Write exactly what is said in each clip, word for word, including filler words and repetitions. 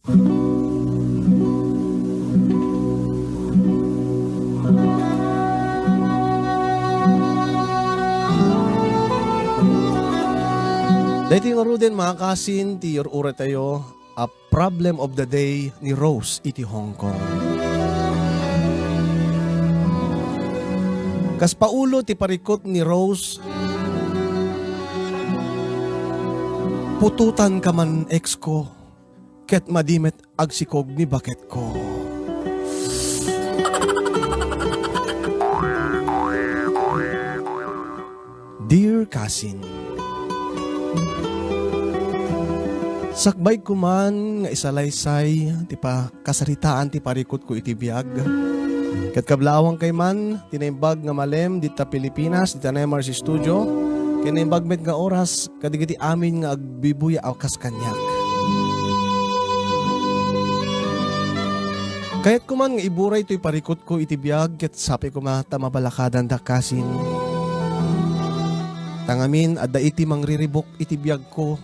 Daytoy ngaruden, mga kasin, ti ur-uraytayo a problem of the day ni Rose iti Hong Kong. Kas Paolo ti parikut ni Rose, putotan ka man, ex ko, ket madi met agsikog ni baketko. Dear cousin, sakbay ko man nga isalaysay ti pakasaritaan ti parikutko iti biag. Ket kablaawangkay man ti naimbag nga malem dita Pilipinas, dita Nemars Studio, ken naimbag met nga oras kadagiti amin nga agbibuya a kas kaniak. Kayatko man nga iburay toy parikutko iti biag ket sapay koma ta mabalakadanda, kasin. Ta ngamin, adda iti mangriribuk iti biagko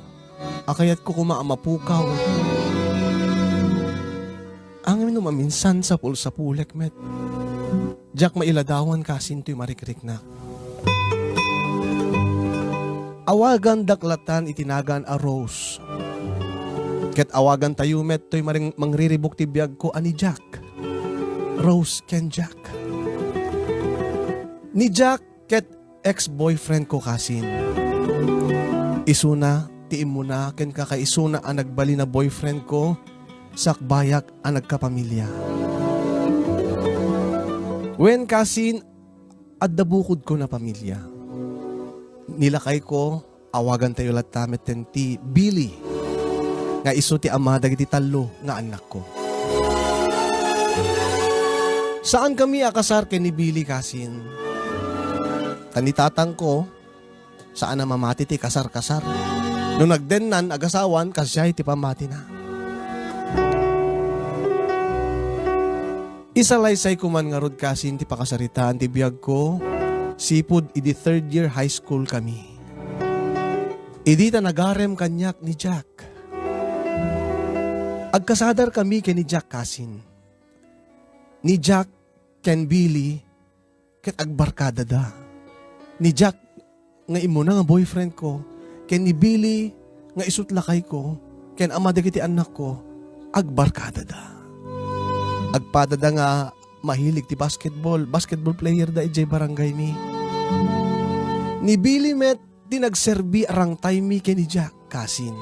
a kayatko koma a mapukaw. Amin no maminsan, sapul-sapulek met. Diak mailadawan kasin toy marikriknak. Awagandak latan iti nagan a Rose. Ket awagantayo met toy maring-, mangriribuk ti biagko a ni Jack. Rose ken Jack. Ni Jack ket ex-boyfriend ko kasin. Isuna ti immuna ken kakaisuna a nagbalin a boyfriend ko, sakbayak a nagkapamilya. Wen kasin, adda bukodko a pamilya. Ni lakayko, awagantayo latta metten ti Billy, nga isu ti ama dagiti tallo nga annakko. Saankami a kasar ken ni Billy kasin. Ta ni tatangko, saan a mamati ti kasar-kasar. No nagdennan, agasawan, kasdiay ti pammatina. Isalaysay ko man ngarud kasin ti pakasaritaan ti biagko, sipud idi third year high school kami. Idi ta nagarem kaniak ni Jack. Agkasadar kami ken ni Jack kasin. Ni Jack ken Billy ket agbarkadada. Ni Jack nga immuna nga boyfriend ko, ken ni Billy nga isut lakay ko, ken ama dagiti annak ko, agbarkadada. Agpadada nga mahilig ti basketball, basketball player da idiay barangay mi. Ni Billy met ti nagserbi a rangtay mi ken ni Jack kasin.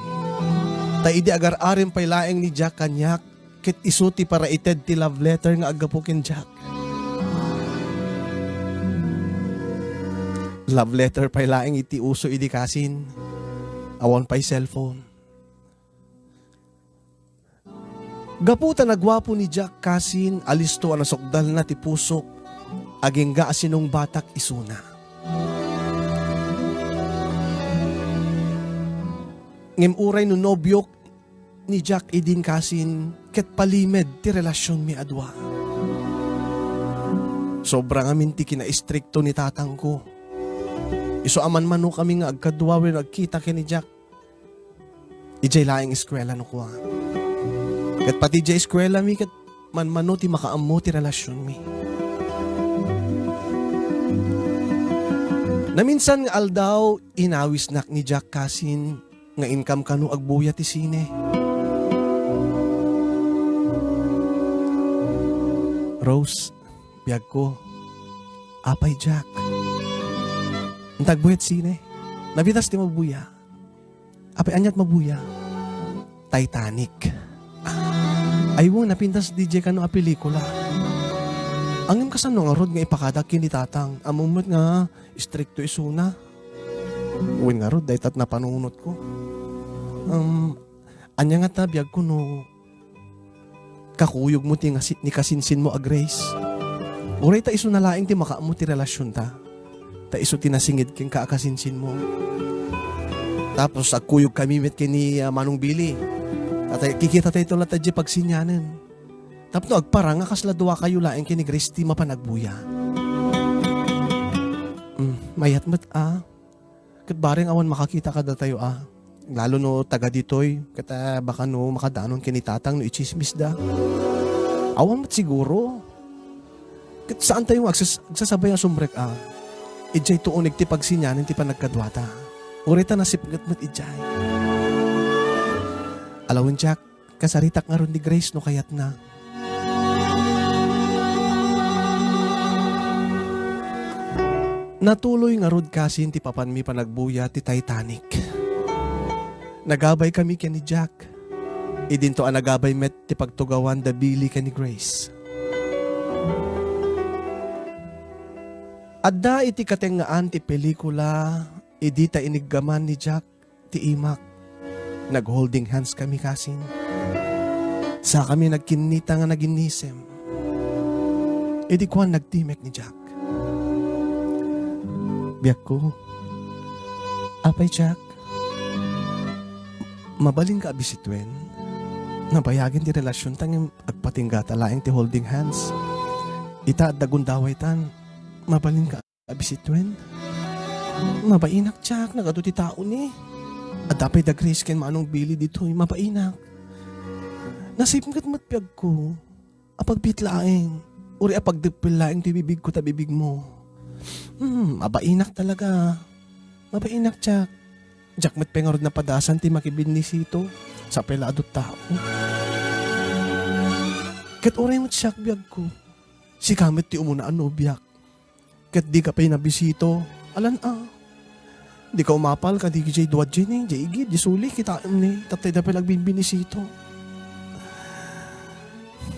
Ta idi agar-arem pay laeng ni Jack kaniak, ket isu ti paraited ti love letter nga aggapu ken Jack. Love letter pay laeng iti uso idi kasin. Awan pay cellphone. Gapu ta naguapo ni Jack kasin, alisto a nasukdalna ti pusok, agingga a sinungbatak isuna. Ngem uray no nobiok ni Jack idin kasin, ket palimed ti relasionmi a dua. Sobra ngamin ti kinaistrikto ni tatangko. Isu a manmanokami nga agkadua wenno agkita ken ni Jack. Idiay laeng eskuela no kua. Ket pati idiay eskuelami ket manmano ti makaammo ti relasionmi. Naminsan nga aldaw, inawisnak ni Jack kasin nga inkam kano agbuya ti sine. Rose, biagko, apay Jack. Inta agbuya ti sine. Napitas ti mabuya. Apay, aniat mabuya? Titanic. Ay, wen, napintas diay kano a pelikula. Ngem kasano ngarud nga ipakadak ken ni tatang? Ammom met nga istrikto isuna. Wen ngarud, daytat napanunotko. Um, ania ngata biagko no kakuyogmo ti ngasi-, ni kasinsinmo a Grace. Uray ta isuna laeng ti makaammo ti relasionta. Ta isu ti nasinged kenka a kasinsinmo. Tapos agkuyogkami met ken ni, ah, Manong Billy. Tatay, kikitatayo latta diay pagsinianen. Tapno agparang a kasla duakayo laeng ken ni Grace ti mapan agbuya. Mm, mayat met a. Ket bareng awan makakita kadatayo a. Lalo no taga ditoy, ket, ah, baka no makadanon ken ni Tatang no itsismisda. Awan met siguro. Ket saan tayo nga agsas-, agsasabay a sumrek a, idiay tuunig ti pagsinianen ti panagkaduata. Uray ta nasipnget met idiay. Alawen, Jack, kasaritak ngarud ni Grace no kayatna. Natuloy ngarud kasin ti papanmi panagbuya ti Titanic. Nagabay kami ken ni Jack. Idinto a nagabay met ti pagtugawan da Billy ken ni Grace. Adda iti katengngaan ti pelikula, idi ta iniggaman ni Jack ti imak. Nag-holding hands kami kasin. Sakami nagkinnita nga naginnisem. Idi kuan nagtimek ni Jack. Biagko, apay Jack, mabalinka a bisituen? Nabayagen ti relasionta ngem agpatinggata laeng ti holding hands. Ita adda gundawaytan, mabalinka a bisituen? Mabainak, Jack, nagadu ti tao ni. Adda pay da Grace ken Manong Billy ditoy, mabainak. Nasipnget met biagko. Apagbiit laeng. Uray apagdeppel laeng ti bibigko ta bibigmo. Hmm, mabainak talaga. Mabainak, Jack. Diak met pay ngarud napadasan ti makibinnisito. Sapay la adu tao. Ket uray met siak biagko. Sika met ti umuna a nobiak. Ket dika pay nabisito. Alan a. Dika umapal kadi jay dua jay ni, jay igid, jay suli, kitaem ni. Tapno dida pay la agbinbinisito.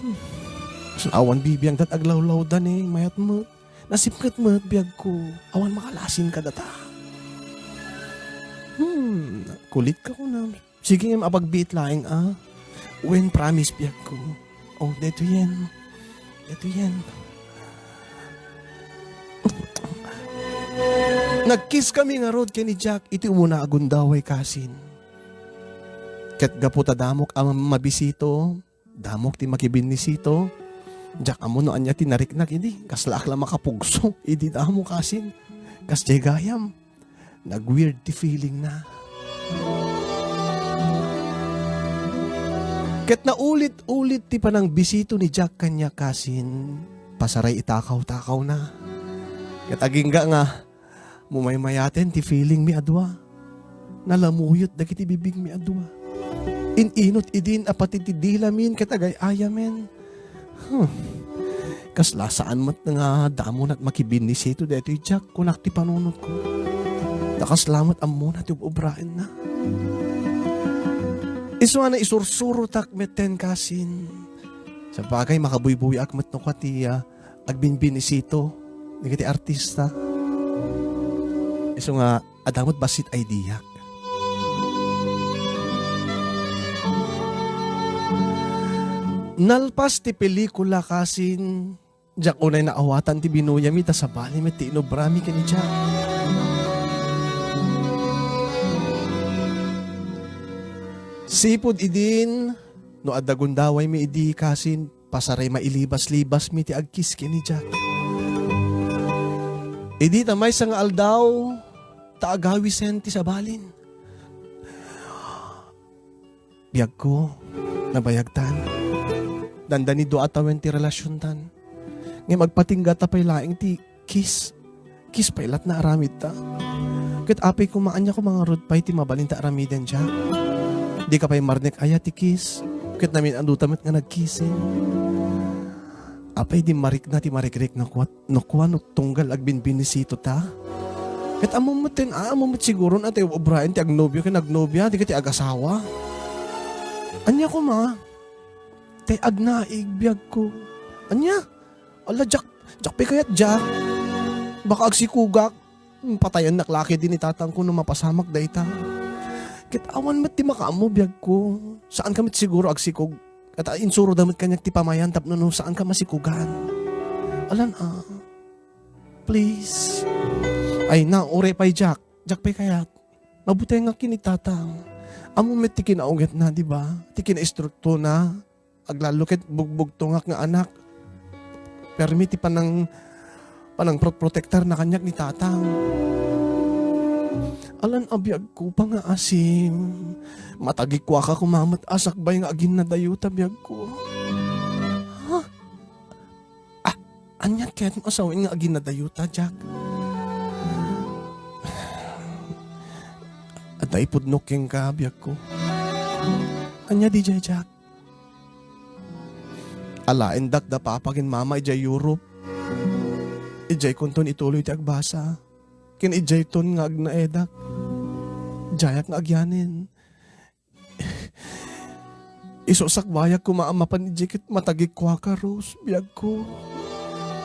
Hmm. Awan bibiangda ta aglawlawda ni, mayat met. Nasipnget met biagko. Awan makalasin kadata. Hmm, kulitka kuna. Sige ngem, apagbiit laeng a. Wen, promise, biagko. Oh, daytoyen. Daytoyen. Nag-kiss kami ngarud ken ni Jack iti umuna a gundaway kasin. Ket gapu ta damok a mabisito, damok ti makibinnisito, diak ammo no ania ti nariknak idi, kaslaak la makapugso idi damo kasin. Kas jay gayam. Nag-weird ti feelingna. Ket naulit-ulit ti panangbisito ni Jack kaniak kasin, pasaray itakaw-takawna. Ket agingga nga mumaymayaten ti feelingmi a dua. Nalamuyot dagiti bibigmi a dua. In-inut idin a pati ti dilamin ket agay-ayamen. Huh. Kasla saan met nga damonak makibinnisito daytoy Jack, kunak ti panunotko. Ta kasla met ammona ti ub-ubraenna. Isu a naisursurotak metten kasin. Sabagay, makabuybuyaak met no kua ti, ah, agbinbinisito dagiti artista. Isu nga, adda met bassit a idiak. Nalpas ti pelikula kasin, diak unay naawatan ti binuyami ta sabali met ti inubrami ken ni Jack. Sipud idin, no adda gundawaymi idi kasin, pasaray mailibas-libasmi ti agkiss ken ni Jack. Idi ta maysa nga aldaw, ta agawisen ti sabalin. Biagko, nabayagtan. Dandani dua a tawen ti relasiontan. Ngem agpatinggata pay laeng ti kiss. Kiss pay latna aramidta. Ket apay koma, ania koma ngarud pay ti mabalinta aramiden, Jack? Dika pay marnek aya ti kiss? Ket namin-anuta met nga nagkissing. Apay di marikna ti marikrik no kua, no kua no tunggal agbinbinisito ta? Ket ammo met ten, a, ammo met siguro no ati ub-ubraen ti agnobio ken agnobia, di ket ti agasawa. Ania koma? Tay agnaig biagko. Ania? Ala, Jack, Jack, pay kayat, Jack? Baka agsikogak. Hmm, patayennak la ketdi ni tatangko no mapasamak dayta. Ket awan met ti makaammo biagko. Saanka met siguro agsikog. Ket insuroda met kaniak ti pamayan tapno no saanka masikogan. Alan a. Please. Ay na, uray pay, Jack. Jack pay kayat. Mabutengak ken ni tatang. Ammo met ti kinaugngetna, di ba? Ti kinaistruktona. Aglalo ket bugbugtongak nga anak. Permi ti panang-, panangprotektarna kaniak ni tatang. Alan a biagko, pangaasim. Matagikuaka koma met a sakbay nga aginnadayuta biagko. Ha? Ah, aniat kayatmo a sawen nga aginnadayuta, Jack? Adda ipudnok kenka, biagko. Ania diay, Jack? Alaendak da papa ken mama idiay Europe. Idiay kunton ituloy ti agbasa. Ken idiayton nga agnaedak. Diayak nga agyanen. Isu a sakbayak koma a mapan idiay ket matagikuaka, Rose, biagko.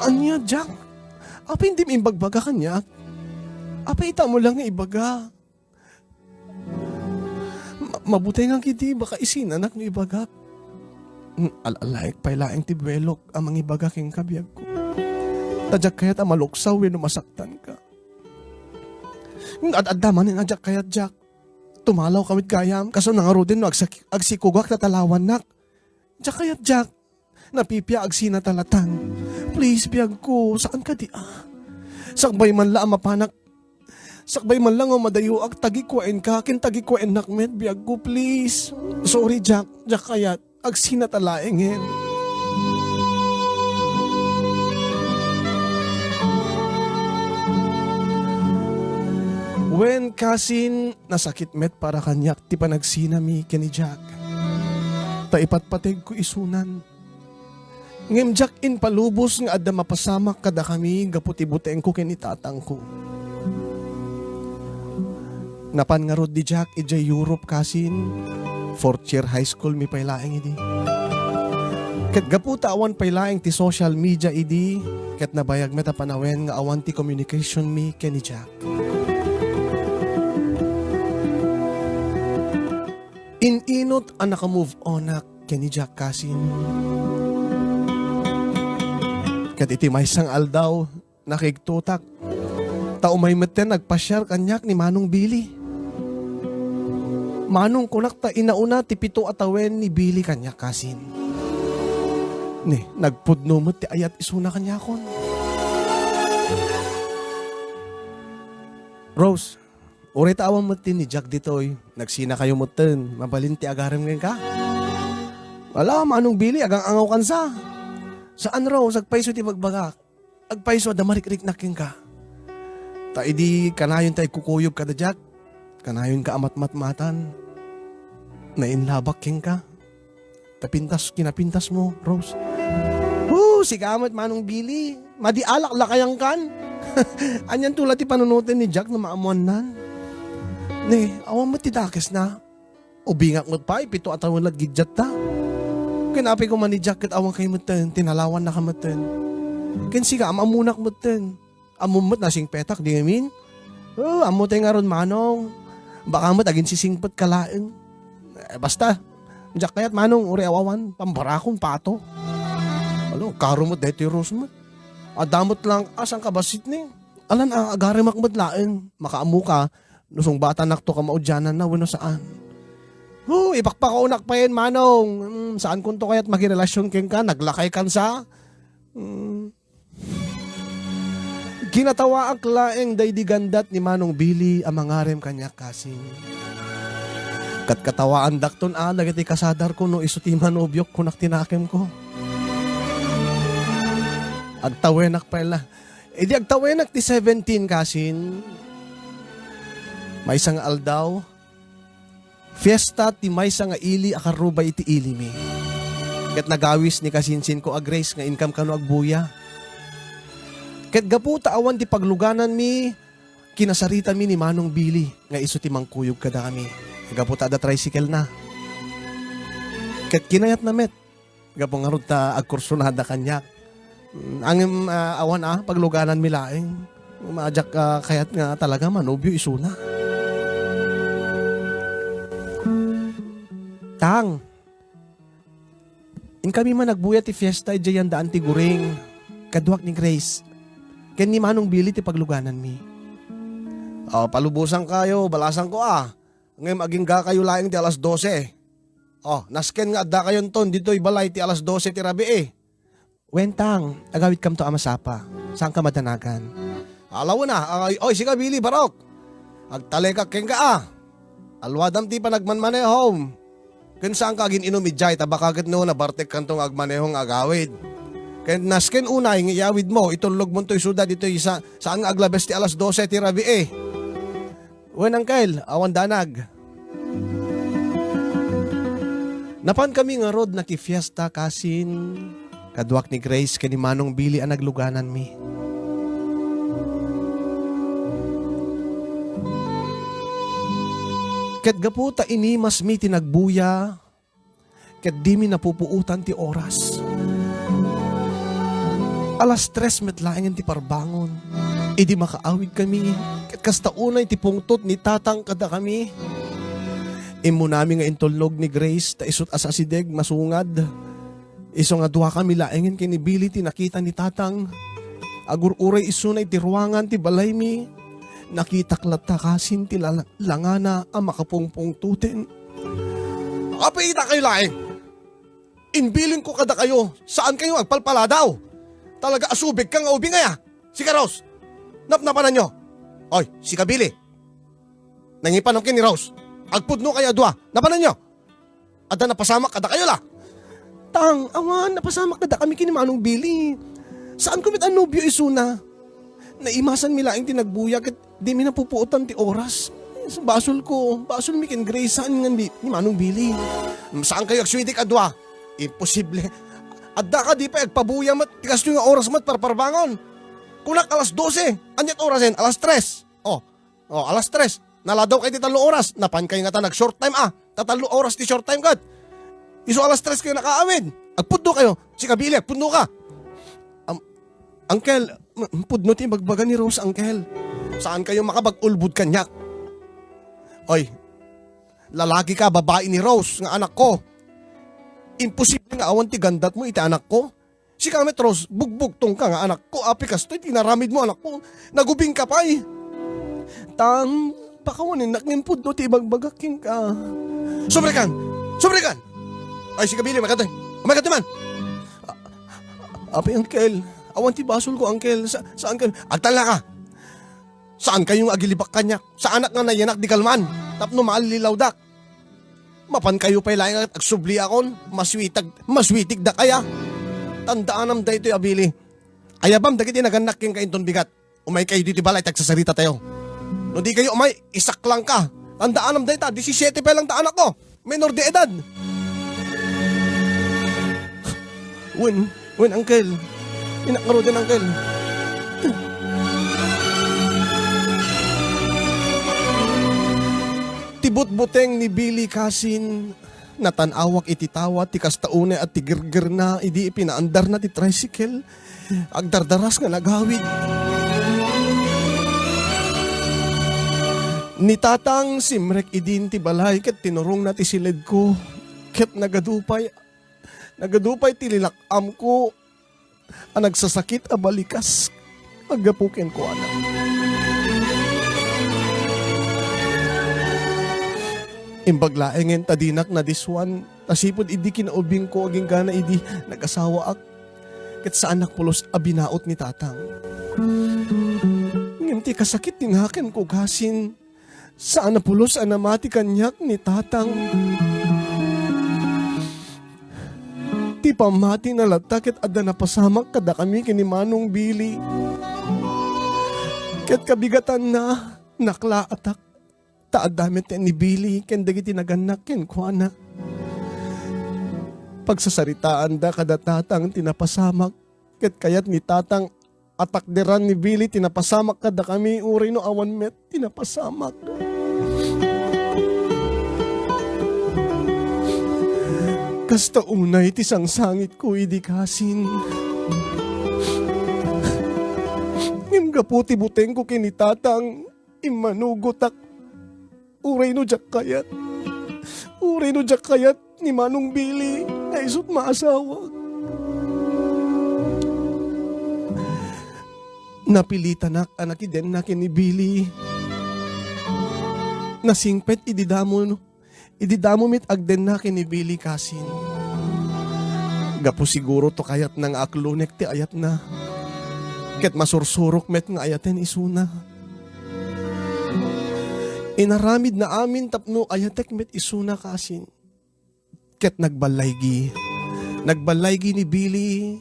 Ania, Jack? Apay indim imbagbaga kaniak? Apay itamo lang nga ibaga? Ma-, mabutengan ket di baka isinanak no ibagak. Mm, al-alaek pay laeng ti buelok a mangibaga kenka, biagko. Ta diak kayat a maluksaw wenno masaktanka. Ad-adda manen a diak kayat, Jack. Tumalawka met gayam, kasano ngaruden no agsak-, agsikugak ta talawannak. Diak kayat, Jack. Napipia agsina ta latan. Please, biagko, saan kadi a? Sakbay man la a mapanak, sakbay man la nga madayoak, tagikuaenka, ken tagikuaennak met, biagko, please. Sorry, Jack. Diak kayat. Agsina ta laengen. Wen, kasin, nasakit met para kaniak ti panagsinami ken ni Jack. Ta ipatpategko isunan. Ngem diak impalubos nga adda mapasamak kadakami gapu ti butengko ken ni tatangko. Napan ngarud ni Jack idiay Europe, kasin. Fourth year high school mi pay laeng idi. Ket gapu ta awan pay laeng ti social media idi, ket nabayag met a panawen nga awan ti communication mi ken ni Jack. In-inut a naka-move onak ken ni Jack, kasin. Ket iti maysa nga aldaw, nakigtotak. Ta umay metten agpasiar kaniak ni Manong Billy. Manong, kunak, ta inauna ti pito a tawen ni Billy kaniak, kasin. Ni, nagpudno met ti ayat isuna kaniakon. Rose, uray ta awan met ti ni Jack ditoy, nagsinakayo metten, mabalin ti agarem kenka? Ala, Manong Billy, agang-angawkansa. Saan, Rose, agpayso ti bagbagak. Agpayso a da marikriknak kenka. Ta idi kanayon ta agkukuyog kada Jack, kanayonka a matmatmatan. Nainlabak kenka. Ta pintas, kinapintas mo, Rose. Hoo, sika met, Manong Billy. Madi alak lakayan kan. Anian to la ti panunoten ni Jack no maammoannan. Ne, awan met ti dakesna. Ubingak met pay, pito a tawen la giddiatta. Ken apay koma ni Jack ket awan kay metten, tinalawan na ka metten. Ken sika, am-ammonak metten. Ammom met nasingpetak, di ngamin? Oh, ammo tay ngarud, Manong. Baka met aginsisingpet ka laeng. Eh, basta, Jack kayat, Manong, uray awawan, pambarakon, pato. Ano, karo met daytoy Rose met. Adda met lang, asan ka bassit ni? Alan a, agaremak met laeng. Makaammo ka, no sungbatanak to kamaudiananna wenno saan. Oh, ipakpakaonak payen, Manong. Mm, saan kunto kayat makirelasyon kenka? Naglakay kansa? Mm. Kinatawaak laeng daydi gandat ni Manong Billy a mangarem kaniak, kasin. Ket katawaandakton a dagiti kasadarko no isu ti manobiok, kunak ti nakemko. Agtawenak pay la. Idi agtawenak ti seventeen, kasin, maysa nga aldaw, fiesta ti maysa nga ili a karrubay iti ilimi. Ket nagawis ni kasinsinko a Grace nga inkam kano agbuya. Ket gapu ta awan ti paglugananmi, kinasaritami ni Manong Billy nga isu ti mangkuyog kadakami. Gapu ta adda tricycle na. Ket kinayatna met. Gapu ngarud ta agkursunada kaniak. Mm, ngem, ah, awan a, paglugananmi laeng. Madiak, ah, kayat nga talaga manobio isuna. Tang, inkami man agbuya ti fiesta idiay Yandaan ti Guring. Kaduak ni Grace. Ken ni Manong Billy ti paglugananmi. Oh, palubosankayo, balasanko a. Ngem aginggakayo laeng ti alas dose. Oh, nasken nga addakayonton ditoy balay ti alas dose ti rabii. Wen, Tang, agawidkamto a masapa. Saanka madanagan? Alawen a, ay, oy, sika, Billy, barok! Agtalekak kenka a. Aluadam ti panagmanmanehom. Ken saanka agin-inum idiay, ta baka ket no, nabartekkanto nga agmaneho nga agawid. Ken nasken unay nga iyawidmo, itullogmonto isuda ditoy sa-, saan nga aglabes ti alas dose ti rabii. Wen, Uncle, awan danag. Napankami ngarud nakifiesta, kasin. Kaduak ni Grace ken ni Manong Billy a naglugananmi. Ket gapu ta inimasmi ti nagbuya, ket dimi napupuotan ti oras. Alas tres met laengen ti parbangon. Idi makaawidkami, ket kasta unay ti pungtot ni Tatang kadakami. Immunami nga intulnog ni Grace ta isut' a sasideg masungad. Isu nga duakami laengen ken ni Billy ti nakita ni Tatang. Agur-uray isuna iti ruangan ti balaymi. Nakitak latta kasin ti lala-, langana a makapungpungtoten. Apay, itakayo laeng! Imbilinko kadakayo, saankayo agpalpaladaw. Talaga a subigka nga ubing aya. Sika, Rose, napnapananyo. Oy, sika, Billy. Nangipanon ken ni Rose. Agpudnokayo a dua. Napananyo? Adda napasamak kadakayo la? Tang, awan, napasamak kadakami ken ni Manong Billy. Saanko met a nobio isuna. Naimasanmi laeng ti nagbuya ket dimi napupuotan ti oras. Basolko, basolmi ken Grace, saan ngan ni, ni Manong Billy. Saankayo agsuitik a dua? Imposible. Adda kadi pay agpabuya met ti kastoy nga oras met parparbangon. Kunak alas dose. Aniat orasen? Alas tres. Oh, Oh, alas tres. Naladawkayo ti tallo oras. Napankayo ngata nag-short time, a. Ta tallo oras ti short time ket. Isu alas tres kayo nakaawid. Agpudnokayo. Sika, Billy, agpudnoka. Am-, Uncle, m-, pudno ti ibagbaga ni Rose, Uncle. Saankayo makapag-ulbod kaniak. Oy, lalakika, babai ni Rose nga anakko. Imposible nga awan ti gandatmo iti anakko. Sika met, Rose, bugbugtongka nga anakko, apay kastoy ti inaramidmo, anakko. Nagubingka pay. Tang, pakawanennak ngem pudno ti ibagbagak kenka. Subrikan! Subrikan! Ay, sika, Billy, umayka ditoy. Umayka ditoy man! A-, apay, Uncle. Awan ti basolko, Uncle. Sa-, saankayo? Agtalnaka! Saankayo nga agilibak kaniak? Saanak nga nayanak di kalman tapno maallilawdak. Mapankayo pay laeng nga agsubliakon, maswitig, maswitigdak aya. Tandaanam daytoy a, Billy. Ayabam dagiti nagannak kenka inton bigat. Umaykayo ditoy balay ta agsasaritatayo. No dikayo umay, isaklangka. Tandaanam dayta, disisiete pay lang ta anakko. Menor de edad. Wen, wen, Uncle. Inak ngaruden, Uncle. Ti butbuteng ni Billy kasin, natan-awak iti tawa ti kasta unay a tigirgirna idi pinaandarna ti tricycle. Agdardaras nga nagawid. Ni Tatang simrek idin ti balay ket tinurongna ti siledko. Ket nagadu pay, nagadu pay ti lilak-amko a nagsasakit a balikas a gapu kenkuana. Imbag laengen ta dinak nadissuan, ta sipud idi kinaubingko agingga idi nagasawaak, ket saanak pulos a binaut ni Tatang. Ngem ti kasakit ti nakenko kasin, saan a pulos a namati kaniak ni Tatang. Ti pammatina latta ket adda napasamak kadakami ken ni Manong Billy. Ket kabigatanna, naklaatak, ta adda met ni Billy ken dagiti nagannak kenkuana. Pagsasaritaanda kada Tatang ti napasamak, ket kayat ni Tatang a takderan ni Billy ti napasamak kadakami, uray no awan met ti napasamak. Kasta unay ti sangsangitko idi kasin. Ngem gapu ti butengko ken ni Tatang, immanugotak. Uray no diak kayat. Uray no diak kayat ni Manong Billy nga isut' maasawak. Napilitanak a nakidenna ken ni Billy. Nasingpet idi damo, idi damo met agdenna ken ni Billy kasin. Gapu siguro to kayatna nga aklonek ti ayatna. Ket masursurok met nga ayaten isuna. Inaramidna amin tapno ayatek met isuna kasin. Ket nagballaygi. Nagballaygi ni Billy,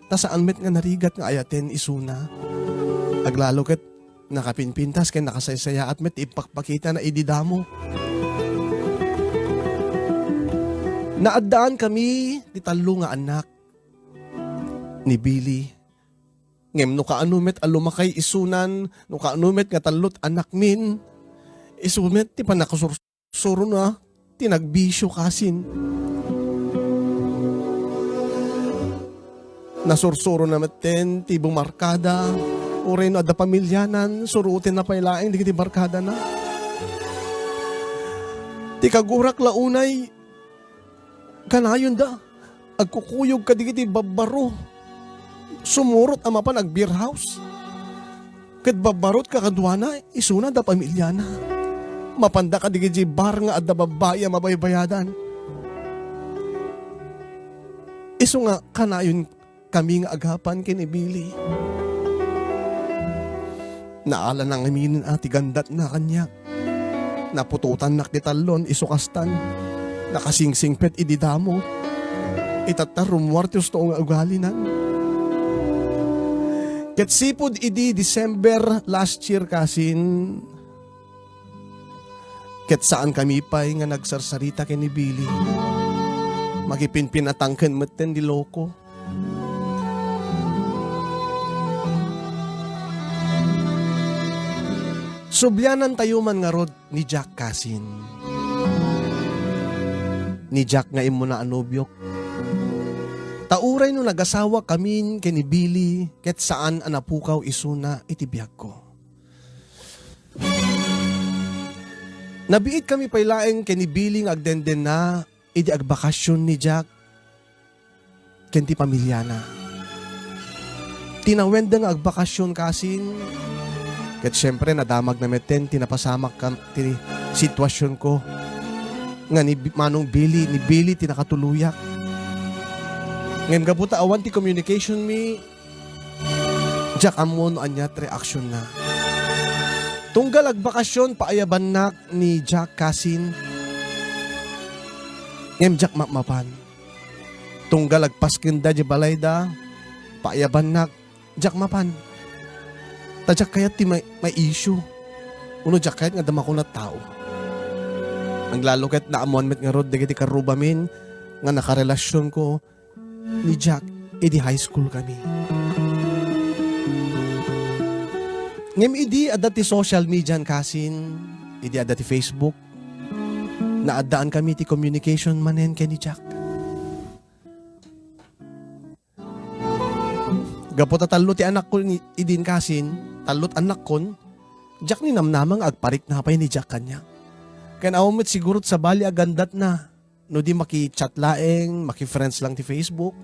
ta saan met nga narigat nga ayaten isuna. Aglalo ket nakapinpintas ken nakasaysayaat met ti ipakpakitana idi damo. Naaddaan kami ti tallo nga annak ni Billy. Ngem no kaano met a lumakay isunan, no kaano met nga tallo't anakmin, isu met ti pannakasursurona ti nagbisio kasin. Nasursurona metten ti bumarkada, uray no adda pamilianan, surotenna pay laeng dagiti barkadana. Ti kagurak la unay, kanayonda, agkukuyog kadagiti babbaro. Sumurot a mapan ag-beer house. Ket babbarot kakaduana, isuna da pamiliana. Mapanda kadagiti bar nga adda babbai a mabaybayadan. Isu nga kanayon kami nga agapan ken ni Billy. Naalana ngaminen a ti gandatna kaniak. Naputotannak ti tallon, isu kastan. Nakasingsingpet idi damo. Itatta, rummuar ti husto nga ugalinan. Ket sipud idi December last year, kasin, ket saan kami pay nga nagsarsarita ken ni Billy. Makipinpinatangken metten ni Loco. Sublianantayo man ngarud ni Jack kasin. Ni Jack nga immuna a nobiok. Ta uray no nagasawa kamin ken ni Billy, ket saan a napukaw isuna iti biagko. Nabiit kami pay laeng ken ni Billy nga agdendenna idi agbakasyon ni Jack ken ti pamiliana. Tinawenda nga agbakasyon kasin, ket siempre, nadamagna metten ti napasamak kam-, ti situasionko nga ni Bi-, Manong Billy, ni Billy ti nakatuloyak. Ngem gapu ta awan ti communication mi, diak ammo no ania ti reaksionna. Tunggal agbakasyon, paayabannak ni Jack kasin, ngem diak mapmapan. Tunggal agpaskenda di balayda, paayabannak, diak mapan. Ta diak kayat ti may, may issue. Uno diak kayat nga adda makunak tao. Aglalo ket naammoan met ngarud dagiti karrubamin nga nakarelasionko ni Jack idi high school kami. Ngem idi adda ti social media kasin, idi adda ti Facebook, naaddaan kami ti communication manen ken ni Jack. Gapu ta tallo ti anakkon i-, idin kasin, tallo't anakkon, diak ninamnama nga agparikna pay ni Jack kaniak. Ken awan met siguro ti sabali a gandatna, no di maki-chat laeng, maki-friends lang ti Facebook,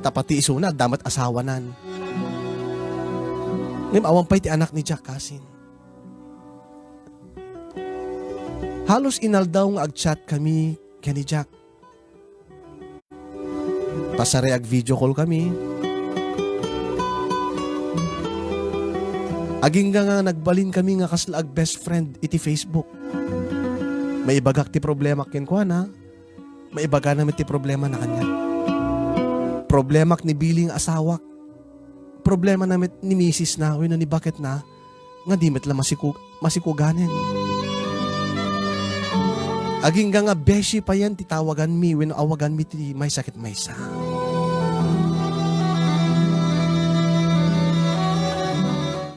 ta pati isuna, adda met asawanan. Ngem awan pay ti anak ni Jack kasin. Halos inaldaw nga ag-chat kami ken ni Jack. Pasarek ag-video call kami. Agingga nga nagbalin kami nga kasla ag-best friend iti Facebook. Maibagak ti problemak kenkuana, maibagana met ti problemana kaniak. Problemak ni Billy nga asawak. Problemana met ni misisna wenno ni baketna nga di met la masiku-, masikuganen. Agingga nga beshi payen ti tawaganmi wenno awaganmi ti maysa ket maysa.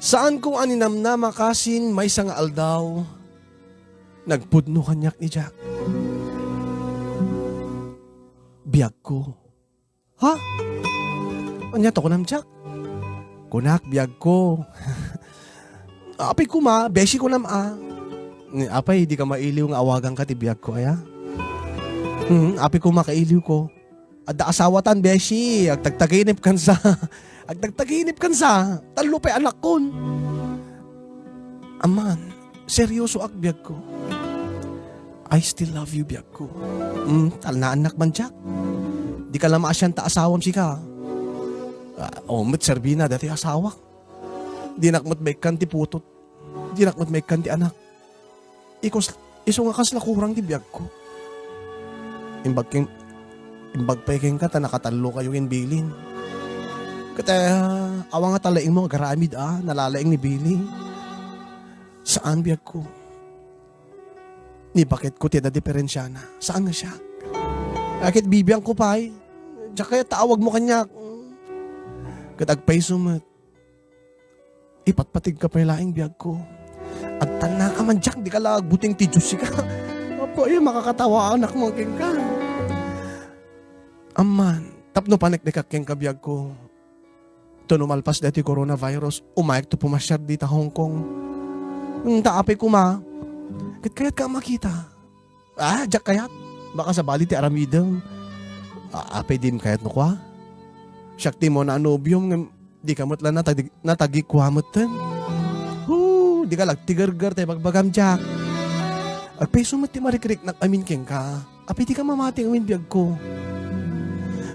Saanko a ninamnama kasin maysa nga aldaw, nagpudno kaniak ni Jack. Biagko. Ha? Ania ti kunam, Jack? Kunak, biagko. Apay koma, beshi kunam a. Ni, apay, di ka mailiw nga awaganka ti biagko, aya? Hmm, apay koma, kailiwko. Adda asawatan, beshi. Agtagtaginipkan sa. Agtagtaginipkan sa. Tallo pay anakkon. Aman, seryosoak, biagko. I still love you, biagko. Hmm, talnaannak man, Jack. Di ka la maasian ta asawam sika. Ah, o, met serbina dati asawak. Dinak met maikkan ti putot. Dinak met maikkan ti anak. Ikus-, isu nga kasla kurang ti biagko. Imbag ken-, imbag pay kenka ta nakatallokayo ken Billy. Ket, awan nga talaingmo nga agaramid a nalalaing ni Billy. Saan, biagko. Ni baketko ti adda diferensiana. Saan nga siak? Ket bibiangko pay. Diak kayat ta awagmo kaniak. Ket agpayso met. Ipatpategka pay laeng, biagko. Agtannaka man, Jack, dika la agbuteng ti juice ka. Apo, ay, makakatawa anakmo kenka. Amman, tapno paneknekak kenka, biagko. Ta no malpas daytoy coronavirus, umayekto pumasiar dita Hong Kong. Ngem ta apay koma, ket kayatka a makita. Ah, diak kayat. Baka sabali ti aramidem. Ah, apay dim kayat no kua? Siak ti umuna a nobiom ngem dika met la natagi-, natagi kua metten. Hoo, dika la agtigerger ta ibagbagam, Jack. Agpayso met ti marikriknak amin kenka. Apay dika mamati ngamin, biagko.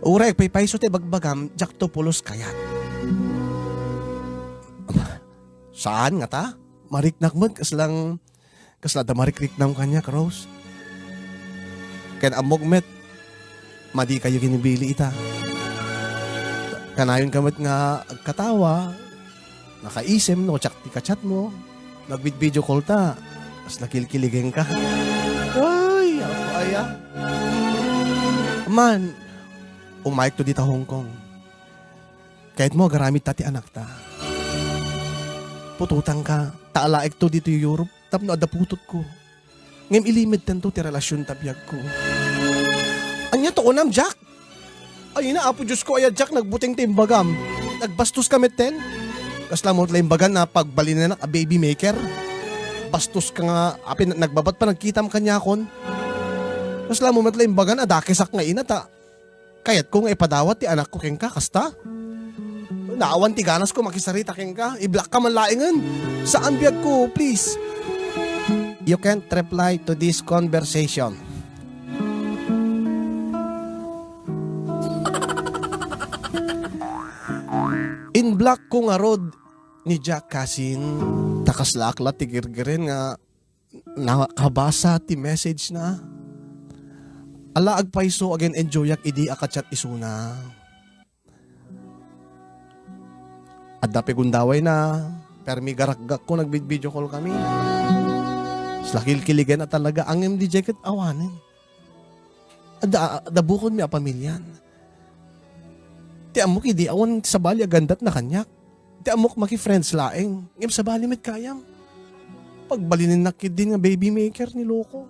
Uray agpaypayso ti ibagbagam, diakto pulos kayat. Saan ngata? Mariknak met kaslang Kasla adda marikriknam kaniak, Rose. Ken ammok met, madikayo ken ni Billy ita. Kanayonka met nga agkatawa, nakaisem no diak ti ka-chat mo, nagvid-video call ta, kasla kilkiligenka. Ay, apo aya. Man, umayekto dita Hong Kong. Kayatmo agaramidta ti anakta. Putotangka, ta alaekto ditoy Europe tapno adda putotko. Ngem ilimedtanto ti relasionta, biagko. Ania ti kunam, Jack? Ay na, Apo Diosko, aya, Jack, nagbuteng ti imbagam. Nagbastoska metten? Kasla mo met la imbagan a pagbalinennak a baby maker? Bastoska nga, apay, nagbabat pa nagkitam kaniakon. Kasla mo met la imbagan a dakesak nga ina ta Kayatko nga ipadawat ti anakko kenka, kasta? Naawan ti ganasko makisarita kenka. I-block ka man laengen. Saan, biagko, please? You can't reply to this conversation. In-block ko ngarud ni Jack, kasin, ta kaslaak la ti girgiren nga nakabasa ti message na. Ala, agpayso, agin-enjoyak idi a ka-chat isuna. Adda pay gundawayna, permi garakgakko, nagvid-video call kami. Kasla kilkiligen a talaga, ngem di jay ket awanen. Adda, adda bukodmi a pamilian. Ti ammok idi, awan sabali a gandatna kaniak. Ti ammok maki-friends laeng. Ngem sabali met gayam. Pagbalinennak ketdin nga baby maker, niloko.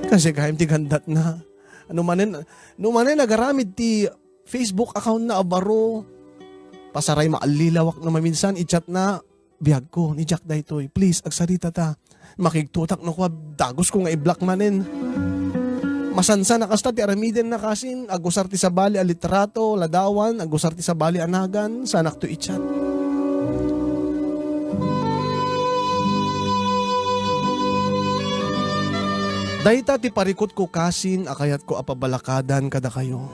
Kasi gayam ti gandatna. No manen, no manen agaramid ti Facebook account na a baro. Pasaray, maallilawak no maminsan, i-chat na, "Biagko, ni Jack daytoy. Please, agsarita ta." Makigtutak no kua, dagusko nga i-block manen. Masansan a kasta ti aramiden na kasin, agusar ti sabali a litrato, ladawan, agusar ti sabali a nagan, sanakto i-chat. Dayta ti parikutko kasin a kayatko a pabalakadan kadakayo.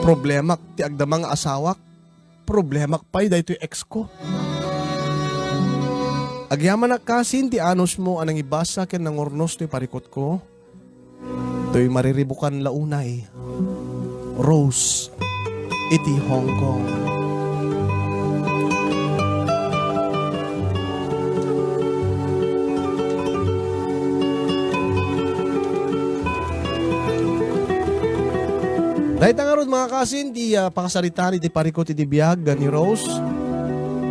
Problemak ti agdama nga asawak, problemak pay daytoy ex ko. Agyamanak kasin ti anusmo a nangibasa ken nangurnos toy parikutko. Toy mariribukan la unay. Rose iti Hong Kong. Dayta ngarud, mga kasin, ti, ah, pakasaritaan iti parikut iti biag ni Rose.